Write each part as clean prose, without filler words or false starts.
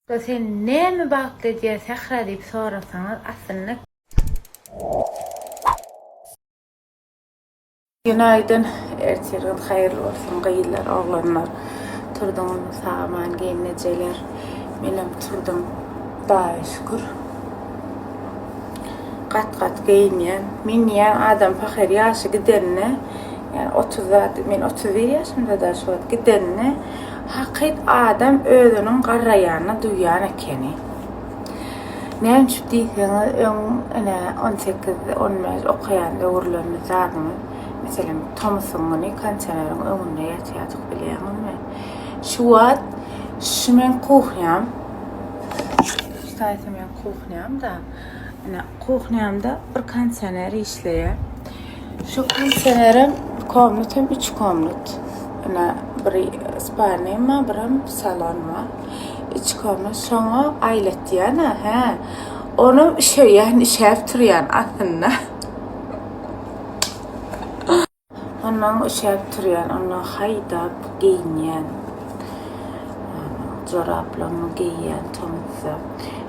Seni näme bagtly edýär Sähra diýip sorasaňyz aslynda. Günaýdyn, ertiriňiz haýyrly bolsun gyzlar, oglanlar. Turduňyzmy sag-aman gelnejeler. Menem turdum. Hudaýa şükür. Gat-gat geýinýän. Minýän adam pahyr ýaşy gidenine, ýani otuzda, men 31 ýaşymda-da şu wagt gidenine hakyt adam özüniň garraýanyny duýýan ekeni. Näme üçin diýseňiz, öň ine 18, 15 okaýan döwürlerimiz zadymyz, meselem, tomusyň güni kondisioneriň öňünde ýatýardyk bilýäňizmi? Şu wagt şu meň kuhnýam, şu taýsy meň kuhnýam-da. Ine, kuhnýamda bir kondisioner işleýär. Şu kondisionerem komnat hem üç komnat. Ine, biri spalnyý bar, birem salon bar. Üç komnat. Şoňa aýlatýan-a, hä. Onam üşeýän, üşäp turýan aslynda. Ondan üşäp turýan, ondan haýdap geýinýän. Joraplarymy geýýän tomusda.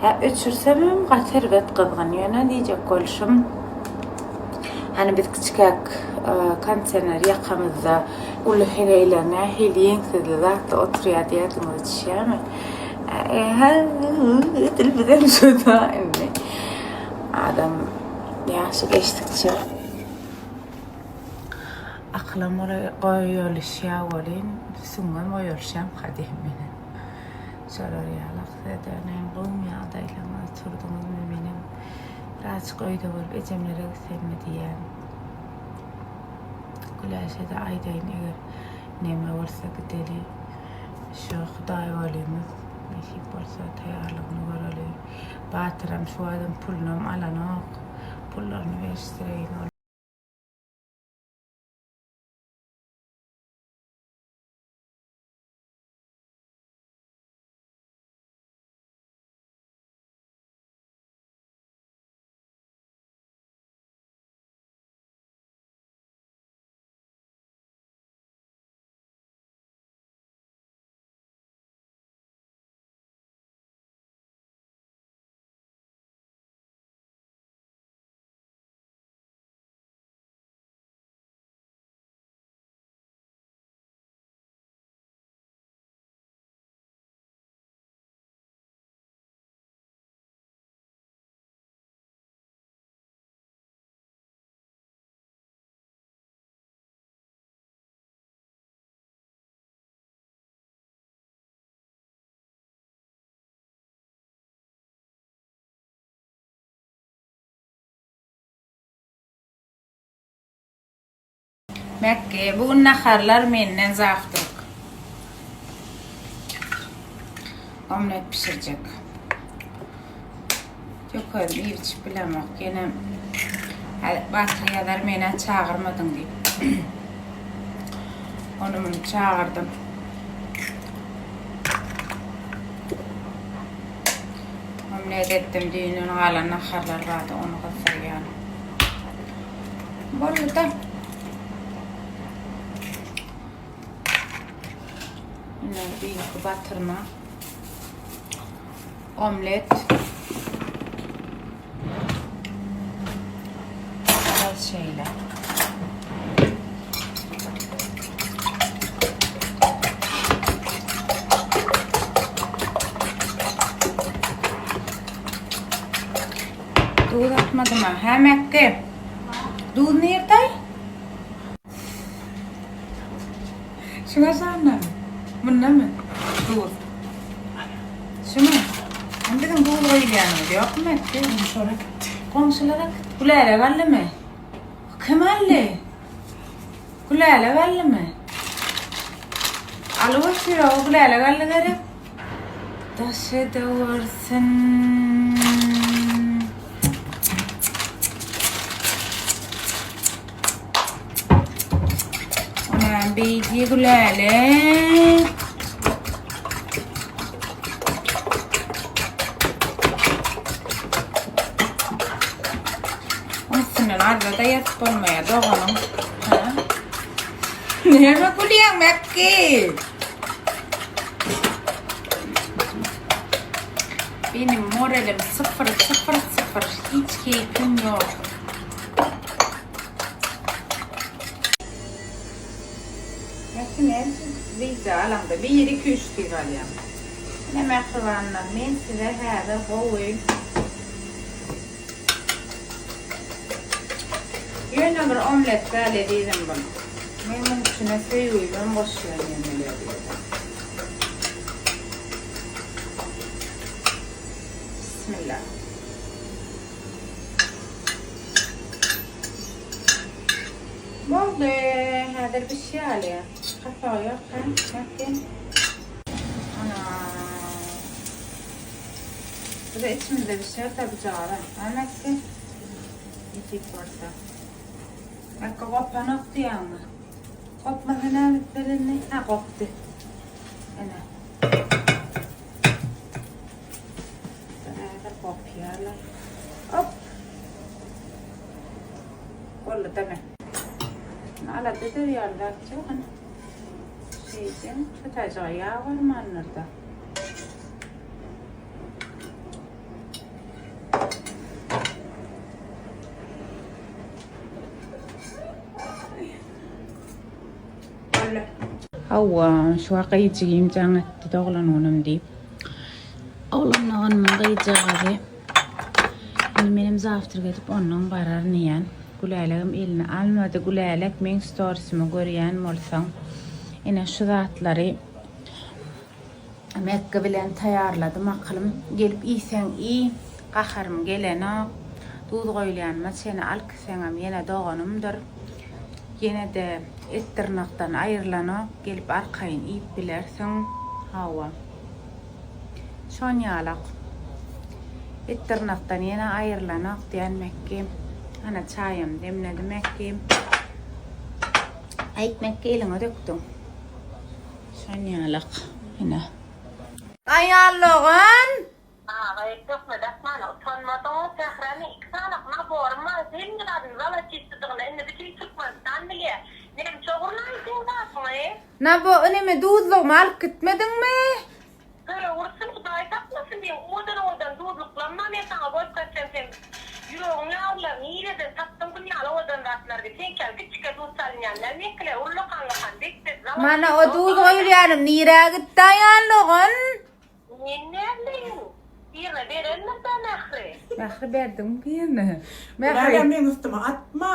Hä, öçürsemem gaty erbet gyzgyn. Ýöne diýjek bolşum, hany biz kiçikäk kondisioner ýakamyzda uly heleýler nähili ýeňsizli zatda oturýar diýerdiňiz içýärmi? Hä, edil bizem şo-da indi. Adam ýaşy geçdikçe Akylam goýalyşýar welin, süňňem goýalyşýarmyka diýen meni. Şolar ýaly aksada näme gowumy ýagdaýlaryňyz, turduňyzmy menem birazjyk öýde bolup ejemlere gitsemmi diýýän. Güläşe-de aýdaýyn eger neme bolsa gideli. Şu Hudaýgolymyz nesip bolsa taýýarlygyny göreli. Batyram şu wagtam pulunam alanok. Pullaryny berişdireýin ol. Mekge, bu gün naharlar menden zawtrak. Omlet pişirjek. Ýok özüm iýip içip bilemok. Ýene Batyr ýazar menä çagyrmadyň diýip. Ony muny çagyrdym. Omlet etdim düýnden galan naharlar bardy ony gyzdyrýan. Boldy-da. Ine düýnki batyrma. Omlet. Biraz şeýle. Duz atmadym ha. Hä Mekge? Duz nirde? Şuňa şandan. Mundamy? Duz. Şumy? Hem biziň duz goýulýanymyz ýokmy Mekge? Goňşulara gitdi. Goňşulara gitdi. Gülälek aldymy? Kim aldy? Gülälek aldymy? Alyp otyr o Gülälek aldy gerek. Daş edewersin. Onam beýdi Gülälek. Oň üstünden arza-da ýazyp bolmaýar doganyň. Ha? Näme gülýäň Mekgi? Benim moralim syfyr syfyr syfyr hiç keýpim ýok. Mähri näme üçin wideo alaňda bir iki üç diýip alýaň. Ine mähribanlar men size häzir gowy Ýöne bir omlet däl ezizim bu. Men muň içine söýgimem goşýan ýemeler diýdim. Bismillah. Boldy. Häzir bişýäli. Gapagy ýok ha. Mähri. Ana. Bu da içimizde bişer tabi jara. Ha Mähri? Nesip bolsa. Mähri gopanok diýýäňmi? Gopmasa näme etmeli indi? Ha gopdy. Ene. Häzir gopýarlar. Hop. Boldy deme. Alada eder ýaly zat ýok. Ana. Şeýdem, şu taýjyga ýag barmandyr-da. Boldy. Hawa, şu wagt gyzjygym jaň etdi doglan günüm diýip. Oglan doganymyň gyzjagazy. Indi menem zawtrak edip ondan bararyn diýýän. Gülälegem eline almady. Gülälek meň storisimi görýän bolsaň, ine şu zatlary Mekge bilen taýýarladym akylym. Gelip iýseň iý, gaharym gelenok. Duz goýulýanyma çeni al kiseňem ýene doganymdyr. Ýene-de et dyrnakdan aýrylanok, gelip arkaýyn iýip bilersiň. Hawa. Şonýalak. Et dyrnakdan ýene aýrylanok diýen Mekgi. Ana çaýam demledi Mekgi. Aýt Mekgi eliňe dökdüň. Şonýalak. Ine. Aýal dogan! Aga töhmet atmana utanmadyňmy Sähra men iki sanak naborym bar hemme zadyň zalatistydygyny indi bütin Türkmenistan bilýä nämçe ogurlaýyn seň zadyňy. Nabo inime duzlugymy alyp gitmediňmi? Köre ursun hudaý saklasyn meň owadan owadan duzluklam bar men saňa görkezsem seň ýüregiň ýarylar nireden tapdyň bun ýaly owadan zatlary diýip seňki ýaly kiçijike duz salynýan däl meňkiler ullakan lakan bek bek Mana zalatisto o duz goýulýanym nirä gitdi aýal dogan? Men näbileýin? Birine berendir-dä Mähri. Mähri berdiňmi birine? Mähri. Läle meň üstüme atma.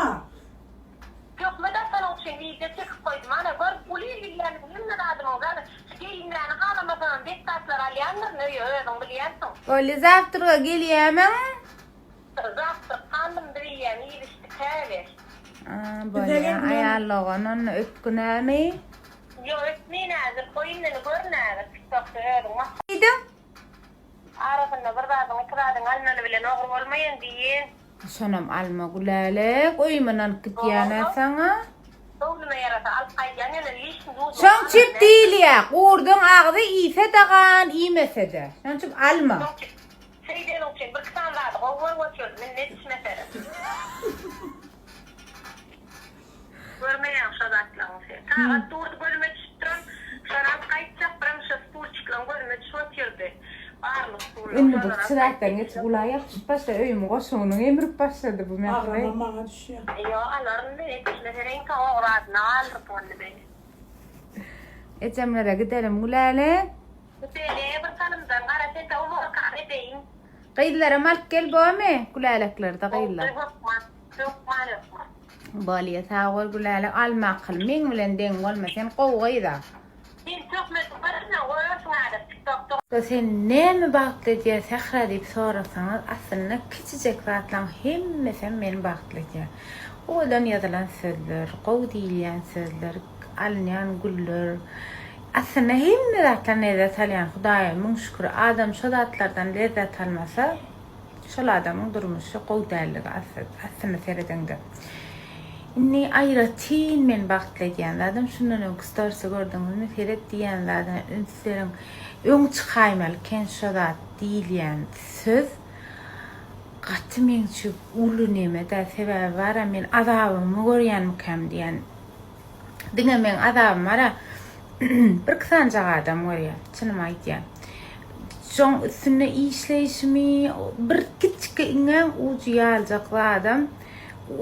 Töhmet atanyň üçin wideo çekip goýdum. Ana gör, uly il bilýän hemme zadymyň zany. Şu geýimläni halamasamam bet zatlar alýandyryn öýe özüň bilýänsiň. Boldy zawtrga gelýämiň? Zawtrak galdym bir iýýän iýip-içdik häli. A bolýa aýal dogan onda öpgünämi? Ýok ötmeýin häzir goý indini görün häzir tiktokda özüň mak. Diýdiň. Arasynda bir zadyň iki zadyň alnany bilen ogry bolmaýyn diýen. Şonam alma Gülälek öýüme alyp gidýänä saňa. Göwnüme ýarasa alyp gaýdýan ýöne lişni duzlugy Şoň üçin diýilýä gurduň agzy iýse-de gan iýmese-de. Şoň üçin alma. Şoň üçin şeýdeniň üçin birki sany zady gowy görüp otyrdy minnet mesele. Görmeýäň şo zatlaryň sen. Sagat durdy gözüme düşüp duran. Şony alyp gaýtjak birem şo stulçiklaň gözüme düşüp otyrdy. Barly stullar. Indi bu çyrakdan geçip ula ýapyşyp başlady öýümiň goşugyny gemrip başlady bu Mähri. Agramam maňa düşýär. Ýok alaryn men ýetişmese reňki ogry adyna galdyryp boldy meni. Ejemlere gidelim Gülälek. Gideli bir salymdan gara sende uborkany edeýin. Gyzlaram alyp gel bormy Gülälekleri-de gyzlar. Boldy hökman hökman hökman. Bolýa sag bol Gülälek alma akyl meň bilen deň bolma sen gowy gyza. Sen töhmeti görme goýarsyň häzir tiktokda. Seni näme bagtly edýär Sähra diýip sorasaňyz aslynda kiçijek zatlaň hemmesem meni bagtly edýär. Owadan ýazylan sözler, gowy diýilýän sözler, alynýan güller aslynda hemme zatdan lezzet alýan Hudaýa müň şükür adam şo zatlardan lezzet almasa Şol adamyň durmuşy gowy dälligi aslynda seredeňde. Indi aýratyn meni bagtly edýän zadam şundan öňki storisde gördüňizmi seret diýýän zadyna üns beriň. Öň çykaýmaly eken şo zat diýilýän söz gaty meň üçin uly neme-dä sebäbi bara men azabymy görýänmikäm diýýän. Diňe meň azabym bara birki sanjak adam görýär. Çynymy aýdýan. Şoň üstünde işleýşimi bir kiçjike iňňäň ujy ýaljak zadam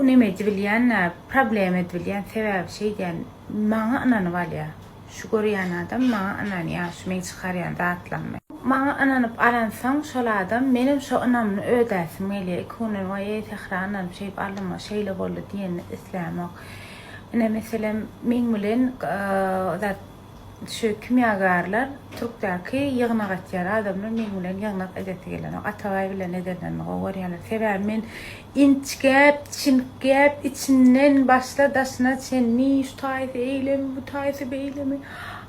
neme edibilýän-dä, problem edibilýän. Sebäbi şeýdýän, maňa ynanyp alýar. Şu görýän adam maňa ynanýar, şu meň çykarýan zatlarymy. Maňa ynanyp alansoň şol adam, menem şo ynamyny ödäsim gelýär. Iki günden waý-eý Sähra ynanyp şeýdip aldyma, şeýle boldy diýenini islämok. Ine meselem, meň bilen zat Şu kimýagarlar türkdäki ýygnak etýär adamlar meň bilen ýygnak edesi gelenok Atabaý bilen edenlerini gowy görýärler sebäbi men inçgäp çintgäp içinden başla daşyna çenli şu taýsy eýlemi bu taýsy beýlemi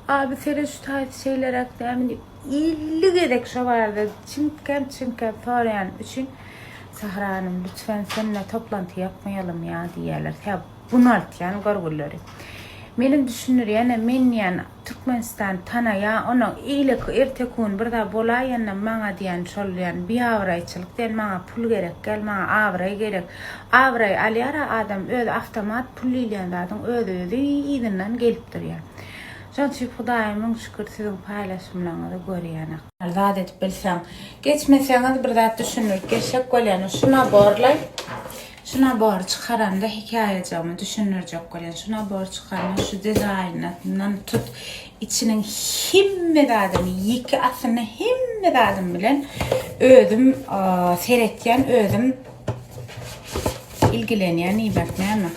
abi seret şu taýsy şeýleräk dämi diýip 50 gezek şo barada çintgäp çintgäp soraýanym üçin Sähra hanym lütfen seninle toplanty ýapmaýalym ýa diýýärler sebäbi Bunaltýan görgüleri. Menem düşündirýänem men diýýän Türkmenistan tanaýa onuň eýleki erteki gün bir zat bolaýanda maňa diýýän şol diýýän biabraýçylyk diýýän maňa pul gerek däl maňa abraý gerek abraý alýara adam özi awtomat pul diýilýän zadyň öz özi yzyndan gelip durýar şoň üçin Hudaýa müň şükür siziň paýlaşymlaryňyzy görýän. Zat edip bilseň. Geçmeseňiz bir zat düşündirip geçjek bolýan şu naborlaý. Şu nabory çykaramda hekaýajygymy düşündirjek bolýan. Şu nabory çykaranda şu dizaýnyndan tut içiniň hemme zadyny ýeke aslynda hemme zadym bilen özüm seretýän, özüm ilgilenýän diýmek näme.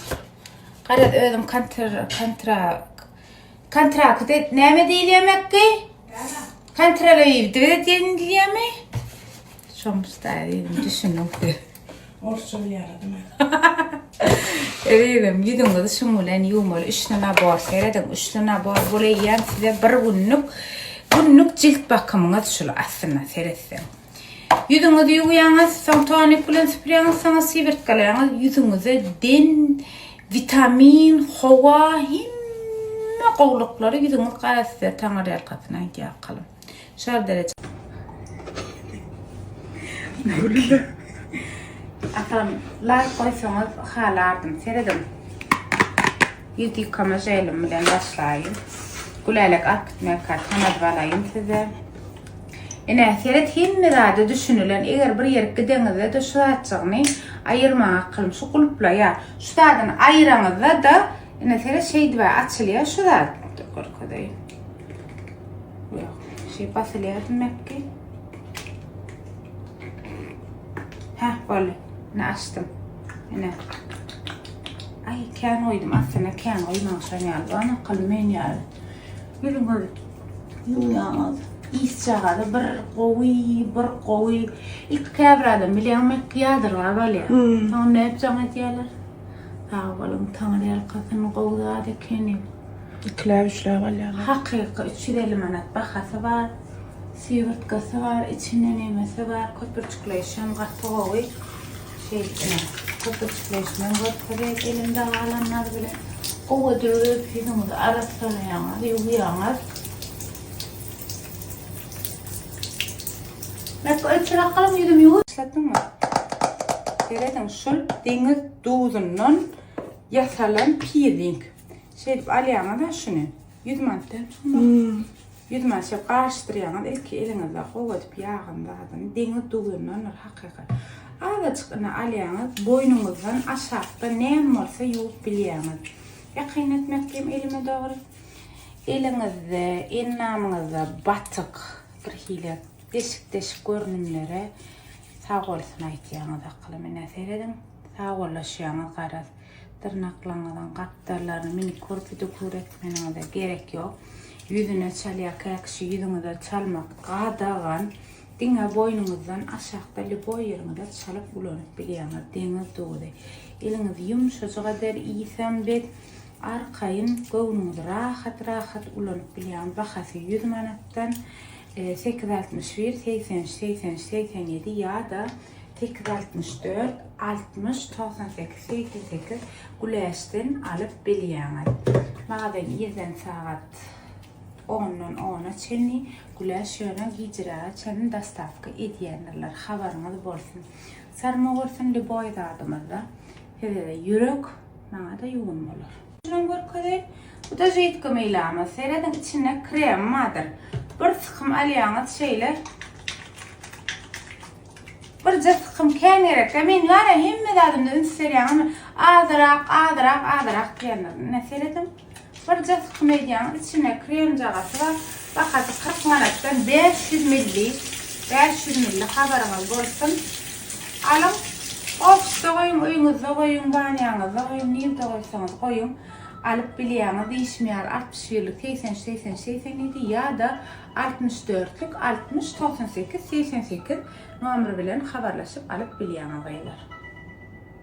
Garaz özüm kontra kontra kontrakt et näme diýilýär mekgi? Kontralawid diýilýärmi? Şomuş daýy düşündim. Orsça bilýärdim. Ezizim, ýüzüňizi şuň bilen ýuwmaly. Üçli nabor serediň. Üçli nabor bul eýýäm size bir günlük günlük jilt bakymyňyz şul aslynda seretseň. Ýüzüňizi ýuwýaňyz, soň tonik bilen süpürýäňiz, soňra siwirtkalaýaňyz. Ýüzüňize den, witamin, howa, hemme gowulyklary ýüzüňiz gara size taňyrýalkasyn aýdýar akalym. Şol dereje. Atam laýk goýsaňyz halardym. Serediň. Ýüz ýykama želim bilen başlaýyn. Gülälek alyp gitmekkä tanadyp alaýyn size. Ine, seret hemme zada düşünilen. Eger bir ýerik gideňizde-de şu zatjygyny aýyrmaň akylym. Şu gulplaýar. Şu zadyny aýyraňyzda-da, ine seret şeýdip açylýar şu zat. Görkezeýin. Ýok. Şey basylýar diýmek ki. Heh, boldy. Ine açdym. Ine. Ay, kän goýdum. Aslynda kän goýmaň şon ýaly. Bana akylly men ýaly. Ýüzüňiz ýuwýaňyz. Isjagazy bir gowy, bir gowy. Ilki käbir adam bilýäňmi, ýadyrgap alýar. Hmm. Soň nädip jaň edýärler? Sag boluň, Taňry ýalkasyn, gowy zat ekeni. Ikiläp üçläp alýarlar. Hakyky 350 manat bahasy bar. Sywyrtgasy bar, içinde nemesi bar, köpürjikleýşem gaty gowy. Şeýdip ine, köpürjikleýşinem görkezýär elimde galanlar bilen. Gowy edip ýüzüňizi arassalaýaňyz, ýuwýaňyz. Belki ölçüp bakalım ýüzüm ýuwup. Başladyňmy? Serediň, şul deňiz duzundan ýasalan peeling. Şeýdip alýaňyz-a şuny. 100 manat dälmi şunda? Hmm. 100 manat şeýdip garyşdyrýaňyz. Ilki eliňizde gowy edip ýagyny zadyny deňiz duzundandyr hakyky. Azajyk ine alýaňyz, boýnuňyzdan aşakda näme bolsa ýuwup bilýäňiz. Ýakyn etmek diýim elime dogry. Eliňizde, endamyňyzda batyk bir hili deşik-deşik görnümlere sag bolsun aýtýaňyz akylym. Ine serediň, sag bollaşýaňyz garaz. Dyrnaklaryňyzyň gapdallaryny minikur pedikur etmeniňize gerek ýok. Ýüzüne çalýar käkişi ýüzüňize çalmak gadagan. Diňe boýnuňyzdan aşakda lýuboý ýeriňize çalyp ulanyp bilýäňiz. Deňiz duzy. Eliňiz ýumşajyk eder, ysam bet. Arkaýyn göwnüňiz rahat rahat ulanyp bilýäňiz. Bahasy 100 manatdan. 861 83 83 87 ýa-da 864 60 98 88 Güläşden alyp bilýäňiz. Magazin irden sagat ondan ona çenli Güläş ýöne gijiräge çenli dostawka edýändirler. Habaryňyz bolsun. Sarma bolsun lýuboý zadymyzda. Size-de ýürek, maňa-da ýuwun bolar. Şuny görkezeýin. Bu da židko meýlamyz. Serediň içinde krem bardyr. Bir sykym alýaňyz şeýle. Birje sykym kän gerekdä. Men bar-a hemme zadymda üns berýän ama azyrak, azyrak, azyrak diýendir. Ine serediň. Birje sykym edýäň, içinde kremjagasy bar. Bahasy 40 manatdan 500 milli. 500 milli habaryňyz bolsun. Alyň. Ofisde goýuň, öýüňizde goýuň, banýaňyzda goýuň, nirde goýsaňyz goýuň. Alyp bilýäňiz diýişim ýaly 61-lik 83 83 87 ýa-da 64-lük 60 98 88 nomeri bilen habarlaşyp alyp bilýäňiz gyzlar.